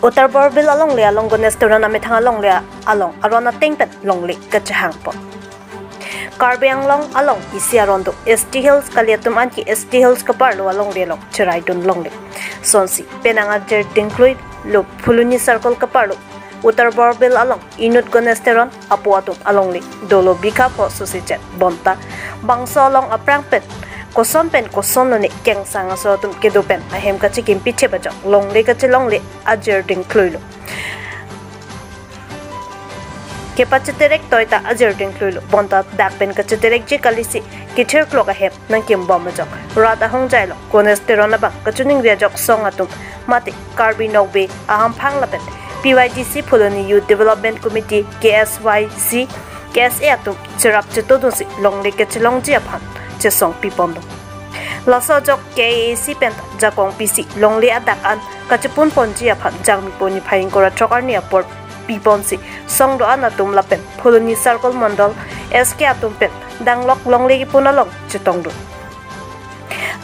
Uttar Borbil along le along Gonesteron amithang along le along arona tengpen longle ka chahang po Karbi Anglong along isi arondo ST Hills kaliatum anki ST Hills kapar lo along le long cherai dun long le sonsi penanga jer dingkloi lo Phuluni circle kapar lo Uttar Borbil along inut Gonesteron apuatum along le dolo bika po susichet bonta bangso along aprang pen koson pen koson lo ne keng sang aso tum kedo pen ahem ka chikim piche ba jok long le ka chelong le ajer dingkloi lo ke pacheterek toita ajer ding khluilo bonta dak pen ka cheterek je kalisi kichir klok a hep nang kim bom jok rata hong jailo konesteron ba kachuning ria jok song atum mate Karbi Nokbe aham phang lapen PYDC Phuloni Youth Development Committee KSYC KSA atum cherap chetodun si longle ke chelong ji aphan che song pipondo laso jok KAC pen jakong PC longle adak an kachipun ponji aphan jangmi poni phaing kora chokar ni apor Piponsi songdo anatum lapen Phuloni Circle Mondol SK atum pen danglok longle ki punalong chitongdo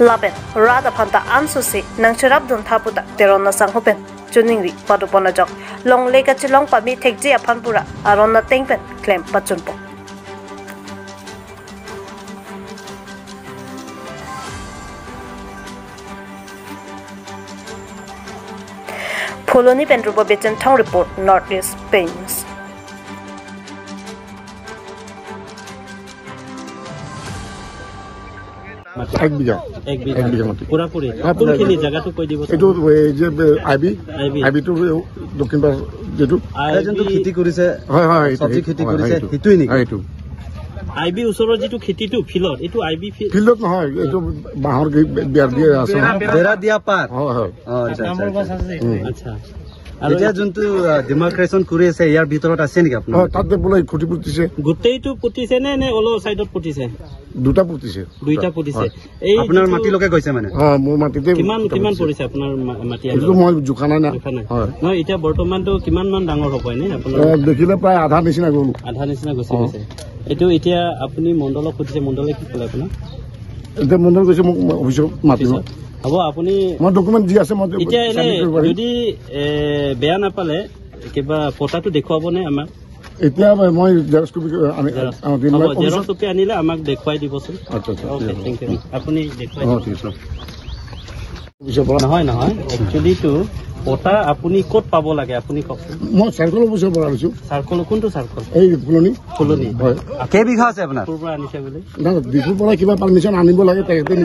lapen rada phanta ansusi nangcharap dun thaputa terona sanghopen chuningri padupona jok longle ka chilong pami thekji aphan pura arona tengpen claim pachunpo Phuloni Pendrupo Bechen Thong report North East Pains. এক বিঘা মাটি পুরাপুরি কোনখিনি জায়গাটো কৈ দিব। এইটো যে IB আইবিটো দক্ষিণ পাৰ যেটো যোনটো খেতি কৰিছে, হয় হয়, চব্জি খেতি কৰিছে সেইটোৱে নেকি? এইটো আইবি ওচৰৰ যিটো খেতিটো ফিল্ডত, এইটো আইবি ফিল্ডত নহয়, এইটো বাঁহৰ বেৰ দিয়া আছে, বেৰা দিয়া পাৰ। হয় হয়, আচ্ছা আচ্ছা। এতিয়া যোনটো ডিমাৰ্কেশ্যন কৰি আছে ইয়াৰ ভিতৰত আছে নেকি আপোনাৰ? তাতে বোলে খুঁটি পুতিছে। গোটেইটো পুতিছে নে নে অলপ চাইডত পুতিছে? দুটা পুতিছে। দুইটা পুতিছে। এই আপোনাৰ মাটিলৈকে গৈছে মানে? অ, মোৰ মাটিতে। কিমান কিমান পৰিছে আপোনাৰ মাটি? এইটো মই জোখা নাই না। নহয়, এতিয়া বৰ্তমানটো কিমান মান ডাঙৰ হ'ব এনে আপোনাৰ? দেখিলে প্ৰায় আধা নিচিনা গ'ল। আধা নিচিনা গুচি গৈছে। এইটো এতিয়া আপুনি মণ্ডলক সুধিছে, মণ্ডলে কি ক'লে আপোনাক? এতিয়া মণ্ডল কৈছে মোক অফিচত মাতিব। হ'ব, আপুনি মই ডকুমেণ্ট যি আছে মই এতিয়া এনে যদি বেয়া নাপালে কিবা পটাটো দেখুৱাবনে আমাক? এতিয়া মই জেৰক্স কপি জেৰক্স কপি আনিলে আমাক দেখুৱাই দিবচোন। আচ্ছা আচ্ছা, thank U. আপুনি দেখুৱাই নহয় নহয়, একচুৱেলিটো পটা আপুনি ক'ত পাব লাগে আপুনি কওকচোন। মই চাৰ্কল অফিচৰ পৰা আনিছো। চাৰ্কল কোনটো চাৰ্কল? এই ফুলনি। ফুলনি হয়। কেইবিঘা আছে আপোনাৰ? ক'ৰ পৰা আনিছে বুলি? নাই, ডিফুৰ পৰা কিবা পাৰ্মিশ্যন আনিব লাগে তেখেতে।